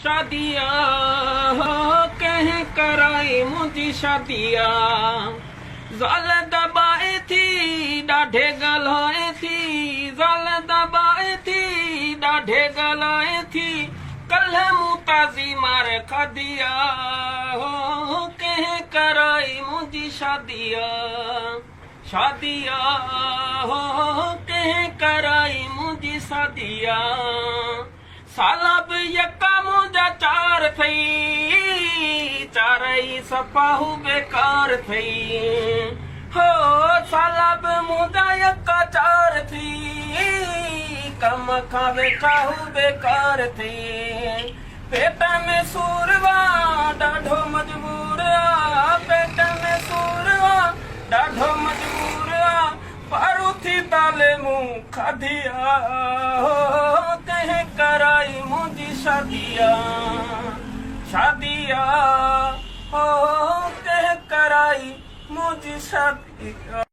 شادي آ، ڪنهن ڪرائي منهنجي شادي آ. زال دٻائي ٿي، ڏاڍي ڳالهائي ٿي، زال دٻائي ٿي، ڏاڍي ڳالهائي ٿي، ڪلهه مون تازي مار کاڌي آ، ڪنهن ڪرائي منهنجي شادي آ. شادي آ، ڪنهن ڪرائي منهنجي شادي آ. سالا به يڪا منهنجا چار ٿئي، چارئي صفا هو بيڪار ٿئي. هو سالا به منهنجا يڪا چار ٿي، ڪم کان ويٺا هو بيڪار ٿئي. پيٽ ۾ سور آ، ڏاڍو مجبور آ، پيٽ ۾ سور آ، ڏاڍو مجبور آ. پاروٿي تالي مون کاڌي آ، ڪنهن ڪرائي منهنجي شادي آ، شادي آ، ڪنهن ڪرائي منهنجي شادي آ.